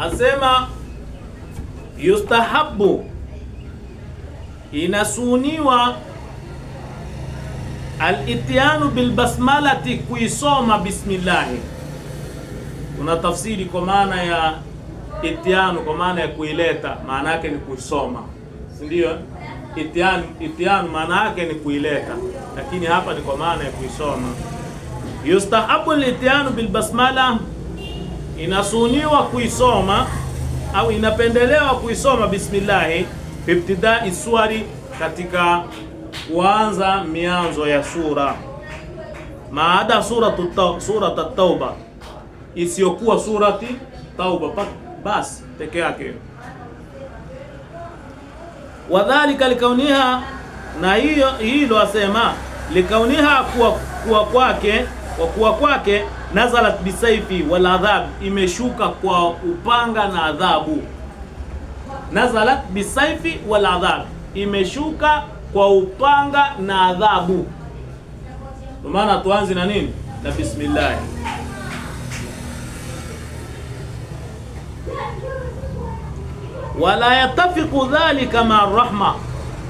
Asema yustahabu, inasuniwa al-ityanu bil basmalati, kuisoma bismillah. Kuna tafsiri kwa maana ya ityanu kwa maana ya kuileta, maana yake ni kuisoma, si ndio? Ityanu maana yake ni kuileta, lakini hapa ni kwa maana ya kuisoma. Yustahabu al-ityanu bil basmala, inasuniwa kuisoma au inapendelewa kuisoma bismillah ibtidai suwari, katika kuanza mianzo ya sura, maada surat at-Tauba, isiyokuwa surati Tauba bas peke yake. Wadhalika likauniha, na hiyo hilo asema likauniha, kuwa kwake, kwa kuwa kwake nazalat bisaifi wal adhab, imeshuka kwa upanga na adhabu. Nazalat bisaifi wal adhab, imeshuka kwa upanga na adhabu. Kwa maana tuanze na nini? Na bismillah. Wala yatafiqu dhalika ma rahma,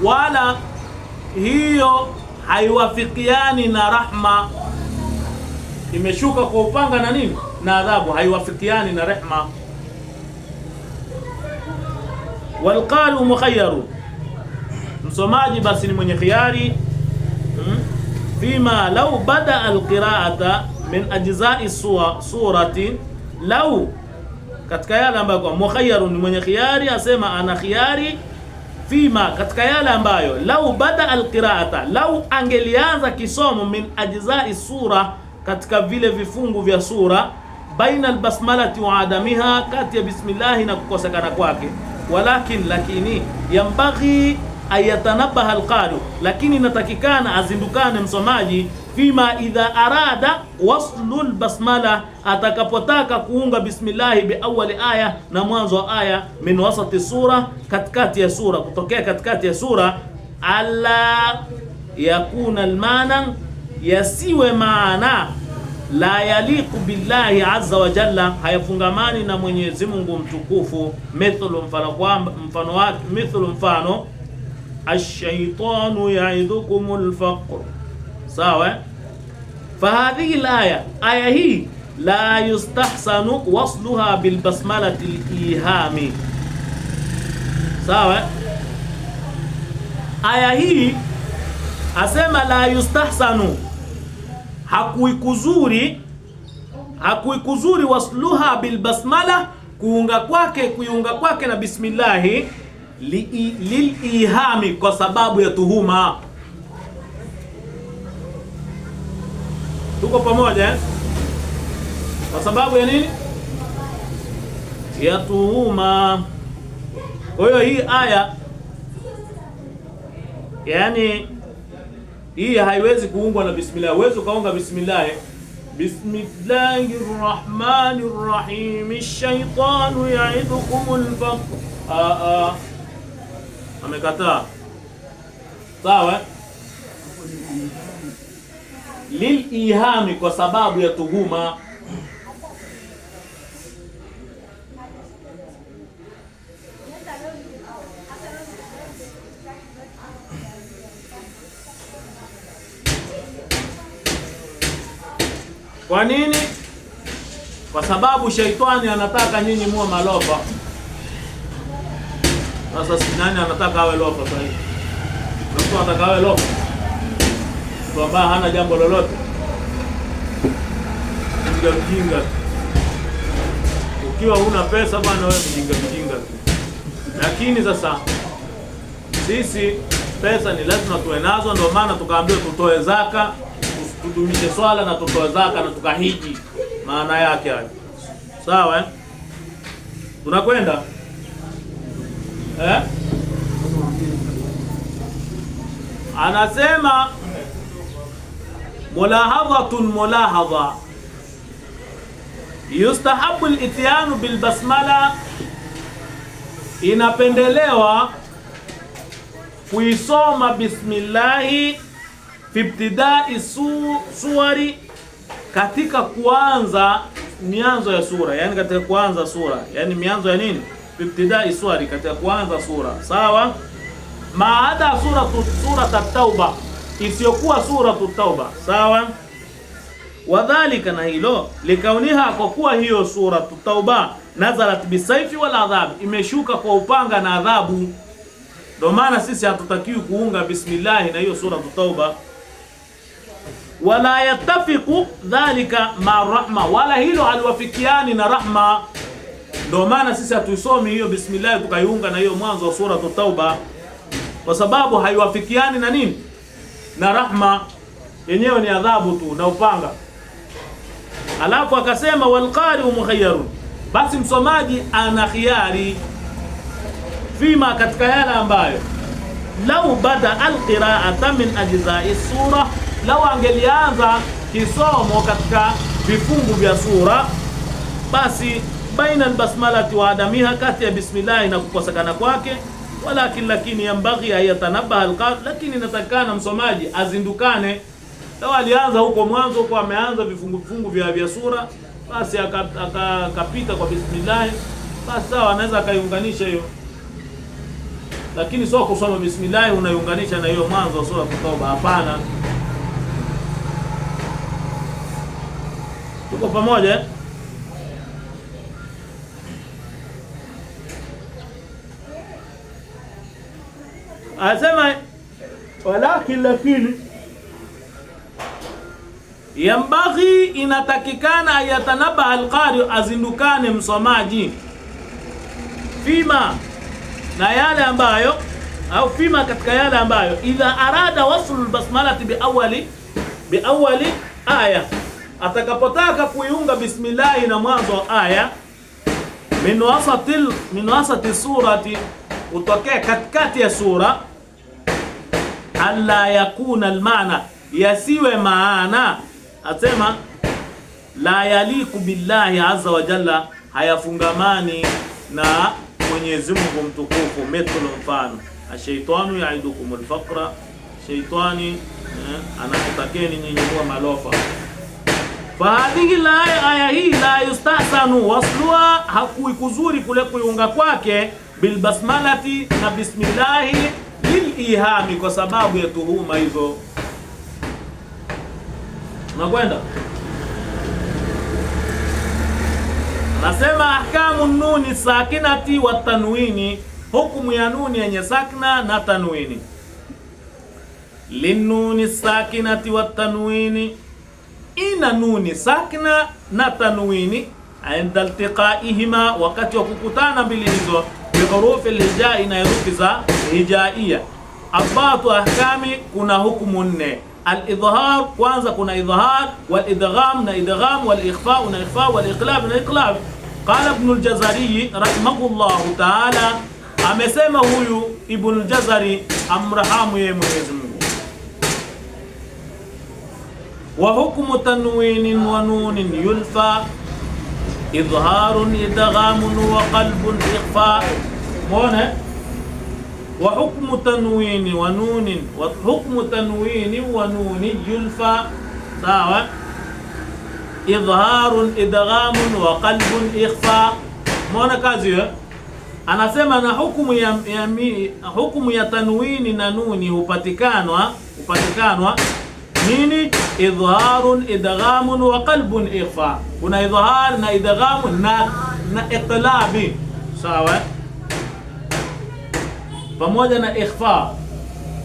wala hiyo haiwafikiani na rahma. Imeshuka kwa upanga na nini? Na adhabu, haiwafikiani na rehma. Walqalu mukhayyaru, msomaji basi ni mwenye khiari. Fima law bada alqira'ata min ajza'i surati, law katika yale ambayo kwa mukhayyaru ni mwenye khiari, asema ana khiari fima, katika yale ambayo law bada alqira'ata, law angelianza kisomo min ajza'i sura, katika vile vifungu vya sura, baina albasmalati wa adamiha, kati ya bismillah na kukosekana kwake. Walakin, lakini yambaghi ayatanabaha alqari, lakini inatakikana azindukane msomaji fima idha arada waslu albasmala, atakapotaka kuunga bismillah bi awali aya, na mwanzo wa aya, min wasati sura, katikati ya sura, kutokea katikati ya sura, alla yakuna almana, yasiwe maana la yaliqu billahi azza wa jalla, hayafungamani na Mwenyezi Mungu mtukufu. Mithlu mfano, kwamba mfano wake, mithlu mfano ash-shaytanu ya'idukumul faqr, sawa. Fahadhihi al-aya, aya hii la yustahsanu wasluha bil basmalati al-ihami, sawa. Aya hii asema la yustahsanu, hakuikuzuri wasluha bil basmala, kuunga kwake, kuiunga kwake na bismillah lil ihami, kwa sababu ya tuhuma. Tuko pamoja eh? Kwa sababu ya nini? Ya tuhuma. Kwa hiyo hii aya, yani hii haiwezi kuungwa na bismillah. Huwezi ukaunga bismillah. Bismillahirrahmanirrahim, ash-shaytanu ya'idukumul faqr. Amekataa. Sawa? Lil ihami, kwa sababu ya tuhuma. Kwa nini? Kwa sababu shaitani anataka nyinyi muwe malofa. Sasa nani anataka awe lofa sasa hivi? Mtu anataka awe lofa, mtu ambaye hana jambo lolote, mjinga mjinga. Ukiwa huna pesa bwana, wewe mjinga mjinga tu. Lakini sasa sisi pesa ni lazima tuwe nazo, ndio maana tukaambiwa tutoe zaka, tudumishe swala na tutoe zaka na tukahiji. Maana yake hayo. Sawa eh? Tunakwenda? Eh? Anasema mulahadhatun mulahadha, yustahabu al-ityanu bil basmala, inapendelewa kuisoma bismillahi fi ibtidai suwari, katika kuanza mianzo ya sura, yani katika kuanza sura, yani mianzo ya nini? Ibtidai suwari, katika kuanza sura. Sawa? Maada sura at-Tauba, isiyokuwa sura at-Tauba. Sawa? Wadhalika, na hilo likauniha, kwa kuwa hiyo sura at-Tauba nazalat bisaifi wal adhab, imeshuka kwa upanga na adhabu. Ndio maana sisi hatutakiwi kuunga bismillah na hiyo sura at-Tauba. Wala yattafiqu dhalika ma rahma, wala hilo haliwafikiani na rahma. Ndio maana sisi hatuisomi hiyo bismillah tukaiunga na hiyo mwanzo wa sura at-Tauba, kwa sababu haiwafikiani na nini? Na rahma yenyewe ni adhabu tu na upanga. Alafu akasema wal qari'u mukhayyarun, basi msomaji ana khiari fima, katika yale ambayo lau bada alqira'ata min ajza'i sura, lau angelianza kisomo katika vifungu vya sura, basi baina albasmalati wa adamiha, kati ya bismillah na kukosekana kwake. Walakin, lakini yambaghi ayatanabaha alqari, lakini natakana msomaji azindukane. Lau alianza huko mwanzo kwa ameanza vifungu vya sura, basi akapita kwa bismillah, basi sawa, anaweza akaiunganisha hiyo. Lakini sio kusoma bismillah unaiunganisha na hiyo mwanzo wa sura Tauba, hapana. Tuko pamoja? Asema walakin, lakini yambaghi, inatakikana ayatanabaha alqari, azindukane msomaji fima, na yale ambayo, au fima, katika yale ambayo idha arada waslu albasmalati biawali aya, atakapotaka kuiunga bismillah na mwanzo wa aya, min wasati surati, utokea katikati ya sura, alla yakuna almaana, yasiwe maana, asema la yaliku billahi azza wa jalla, hayafungamani na Mwenyezi Mungu mtukufu. Mithlu, mfano, ashaitanu yaidukum alfaqra, shaitani anakutakeni nyinyi kuwa malofa. Fahadhihi la aya hii la yustahsanu wasluha, hakuikuzuri kule kuiunga kwake bilbasmalati na bismillahi lilihami, kwa sababu ya tuhuma hizo. Nakwenda nasema ahkamu nuni sakinati wa tanwini, hukumu ya nuni yenye sakna na tanwini. Linuni sakinati wa tanwini, ina nuni sakna na tanwini, inda iltiqaihima, wakati wa kukutana mbili hizo, bihurufi alhijai, na herufi za hijaia. Arba'atu ahkami, kuna hukumu nne. Al-idhhar, kwanza kuna idhhar, wal-idgham na idgham, wal-ikhfa na ikhfa, wal-iqlab na iqlab. Qala Ibn al-Jazari rahimahullahu ta'ala, amesema huyu Ibn al-Jazari amrahamu yeye Mwenyezi Mungu, wa hukmu tanwinin wa nunin yulfa idharun idghamun wa qalbun ikhfa. Muone wa hukmu tanwini wa nunin, wa hukmu tanwini wa nuni yulfa, sawa, idharun idghamun wa qalbun ikhfa. Muone kazi hiyo. Anasema na hukumu ya hukumu ya tanwini na nuni hupatikanwa nini? Idharun idghamun wa qalbun ikhfa. Kuna idhar na idgham na iqlabi, sawa, pamoja na ikhfa,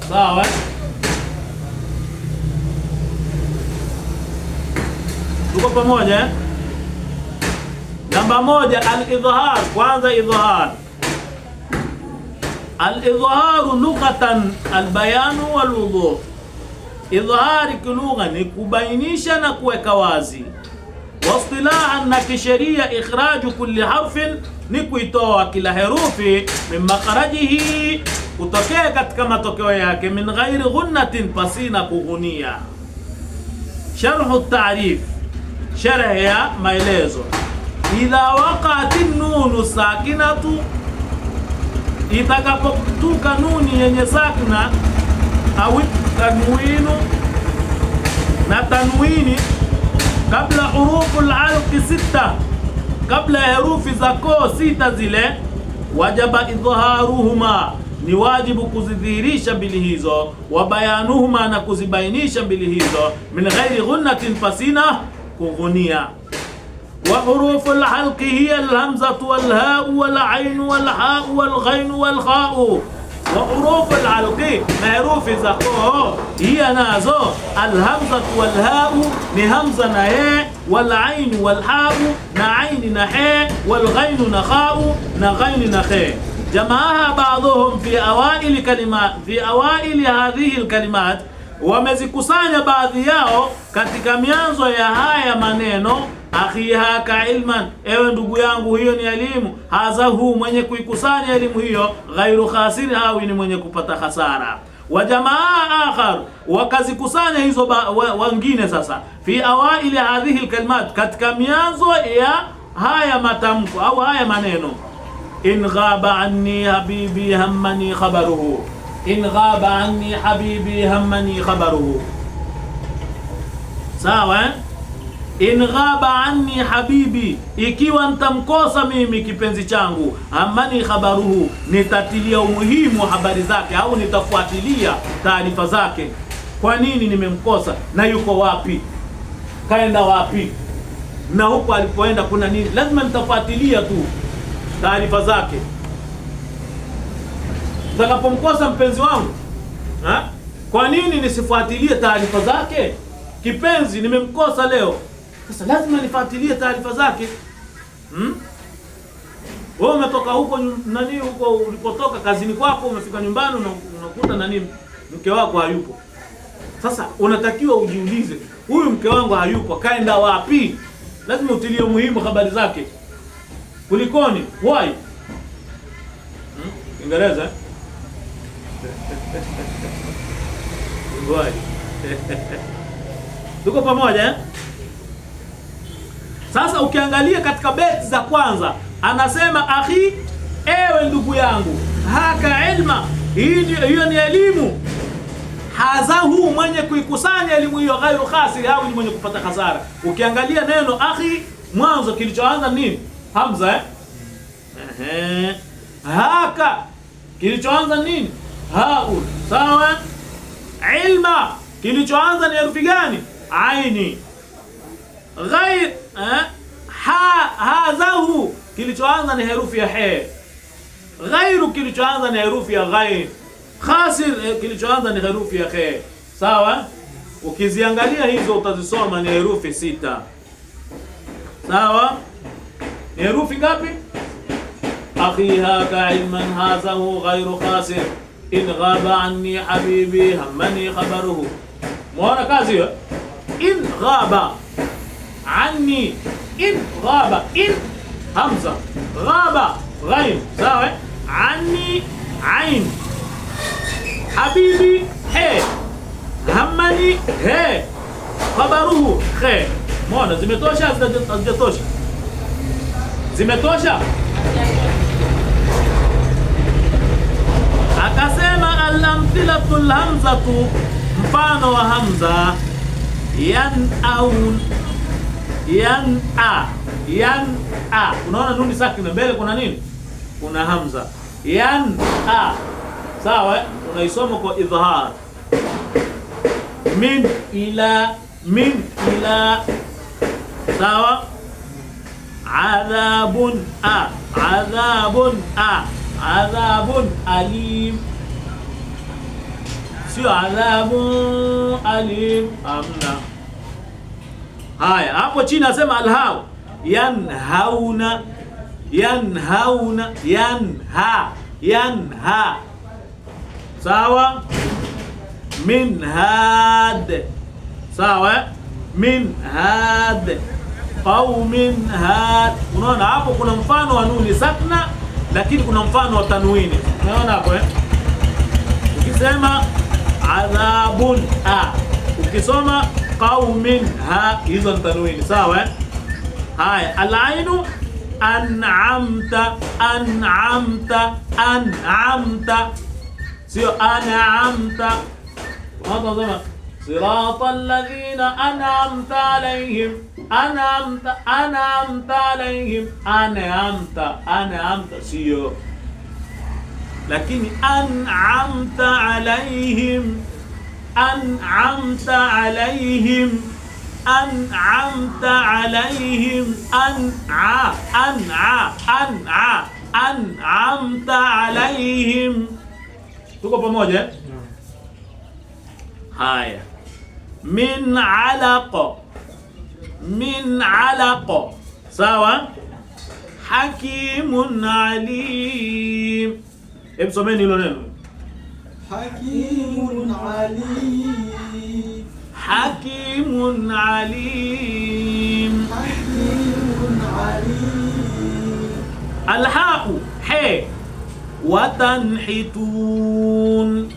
sawa. Tuko pamoja? Namba moja, al-idhar. Kwanza idhar. Al-idhar lughatan al-bayanu wal-wuduh. Idhari kilugha ni kubainisha na kuweka wazi. Wastilahan na kisheria, ikhraju kulli harfin, ni kuitoa kila herufi, min makharajihi, kutokea katika matokeo yake, min ghairi ghunnatin, pasina kughunia. Sharhu at-ta'rif, sharh ya maelezo. Idha waqa'at an-nunu sakinatu, itakapotuka nuni yenye sakna au tanwinu na tanwini, Kabla hurufu al-alqi sita, kabla herufi za koo sita zile, wajaba idharuhuma, ni wajibu kuzidhihirisha mbili hizo, wa bayanuhuma, na kuzibainisha mbili hizo, min ghairi ghunnatin, pasina kughunia. Wa hurufu al-halqi hiya al-hamzatu wal-ha'u wal-'ainu wal-ha'u wal-ghainu wal-kha'u. Wa hurufu al-halqi, na herufi za koo, hiya nazo al-hamzatu wal-ha'u, ni hamza na he, wal-'ainu wal-ha'u, na 'aini na he, wal-ghainu na kha'u, na ghaini na khe. Jamaaha ba'dhum fi awaili kalimat, fi awaili hadhihi al-kalimat, wamezikusanya baadhi yao katika mianzo ya haya maneno. Akhiha ka ilman, ewe ndugu yangu, hiyo ni elimu. Hazahu, mwenye kuikusanya elimu hiyo, ghairu khasir, hawi ni mwenye kupata hasara. Wa jamaa akhar, wakazikusanya hizo wengine sasa, fi awaili hadhihi alkalimat, katika mianzo ya haya matamko au haya maneno. In ghaba anni habibi hammani khabaruhu, in ghaba anni habibi hammani khabaruhu. Sawa eh? In ghaba anni habibi, ikiwa nitamkosa mimi kipenzi changu, hammani khabaruhu, nitatilia umuhimu habari zake, au nitafuatilia taarifa zake. Kwa nini nimemkosa na yuko wapi, kaenda wapi, na huko alipoenda kuna nini? Lazima nitafuatilia tu taarifa zake. Nitakapomkosa mpenzi wangu, ha? Kwa nini nisifuatilie taarifa zake? Kipenzi nimemkosa leo, sasa lazima nifuatilie taarifa zake. Wewe umetoka huko nani, huko ulipotoka kazini kwako, umefika nyumbani unakuta nani, mke wako hayupo. Sasa unatakiwa ujiulize, huyu mke wangu hayupo, kaenda wapi? Lazima utilie muhimu habari zake. Kulikoni? Why? Kiingereza? Why? Tuko pamoja eh? Sasa ukiangalia katika beti za kwanza anasema akhi, ewe ndugu yangu, haka ilma, hiyo ni elimu. Hazahu, mwenye kuikusanya elimu hiyo, ghairu khasiri, au ni mwenye kupata hasara. Ukiangalia neno akhi mwanzo kilichoanza nini? Hamza eh? Ehe. Haka kilichoanza nini? Haul. Sawa? Ilma kilichoanza ni herufi gani? Aini. Ghair ha, hazahu kilichoanza ni herufi ya he. Ghairu kilichoanza ni herufi ya ghain. Khasir kilichoanza ni herufi ya khe. Sawa? Ukiziangalia hizo utazisoma ni herufi sita. Sawa? Ni herufi ngapi? Akhiha ka ilman hazahu ghairu khasir, in ghaba anni habibi hammani khabaruhu. Muona kazi hiyo? In ghaba anni, in ghaba, in hamza, ghaba ghain, sawa? Anni ain, habibi he, hammani he, khabaruhu khe. Muona zimetosha? Hazijatosha? Zimetosha? Akasema al-amthilatu al-hamzatu, mfano wa hamza, yan aun, yan a, yan a. Unaona nuni sakina mbele kuna nini? Kuna hamza. Yan a. Sawa? Unaisoma kwa idhhar. Min ila, min ila. Sawa? Adhabun a, adhabun a, adhabun alim. Sio adhabun alim, amna. Haya, hapo chini nasema alhau, yanhauna, yanhauna, yanha, yanha. Sawa? Min had. Sawa? Min had, qaumin had. Unaona hapo kuna mfano wa nuni sakna, lakini kuna mfano wa tanwini. Unaona hapo eh? Ukisema adhabun a, ukisoma qaumin ha, hizo ni tanwini. Sawa eh? Haya, al-ainu an'amta, an'amta, an'amta, sio an'amta. Watu wanasema sirata alladhina an'amta alayhim, An'amta, an'amta alaihim, an'amta, an'amta sio, lakini an'amta alaihim, an'amta alaihim, an'amta alaihim, an'a, an'a, an'a, an'amta alaihim. Tuko pamoja? Haya, min alaq, min alaq, sawa. Hakimun alim. Hebu someni hilo neno. Hakimun alim. Hakimun alim. Hakimun alim. Alhaqu he watanhitun.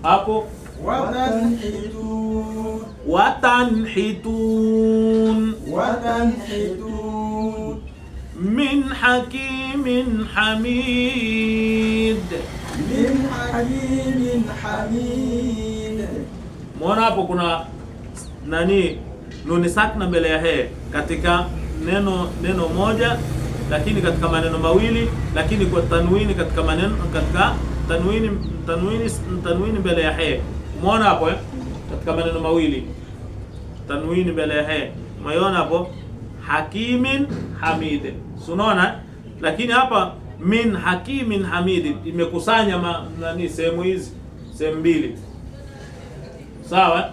Hapo watanhitun. Watanhitun. Watanhitun. Min hakimin hamid. Min hakimin hamid. Muona hapo kuna nani, nuni sakna mbele ya he katika neno, neno moja, lakini katika maneno mawili, lakini kwa tanwini katika maneno, katika tanwini, tanwini, tanwini mbele ya he. Umeona hapo eh? Katika maneno mawili tanwini mbele ya he. Umeona hapo hakimin hamid. Unaona? Lakini hapa min hakimin hamid imekusanya nani sehemu hizi, sehemu mbili. Sawa?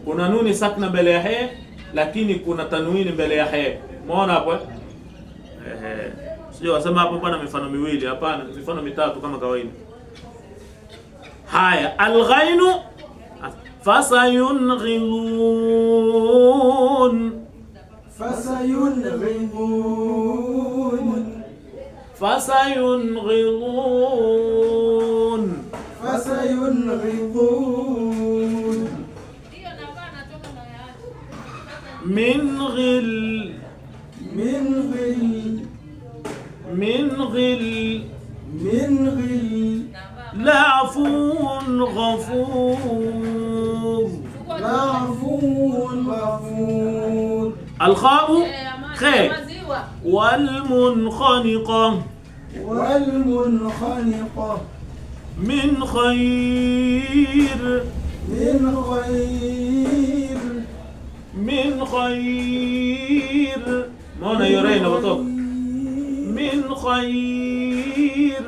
Kuna nuni sakna mbele ya he, lakini kuna tanwini mbele ya he. Umeona hapo eh? Ehe. Sio wasema hapo bwana mifano miwili, hapana, mifano mitatu kama kawaida. Haya, alghainu fasayunghidun. Fasayunghidun. Fasayunghidun. Fasayunghidun. Min ghil. Min ghil. Min ghil. Min ghil. La'afuun ghafur. La'afuun ghafur. Alkha'u kha والمنخنقة. والمنخنقة. من خير. من خير. من خير. ما أنا يرينا بطق. من خير.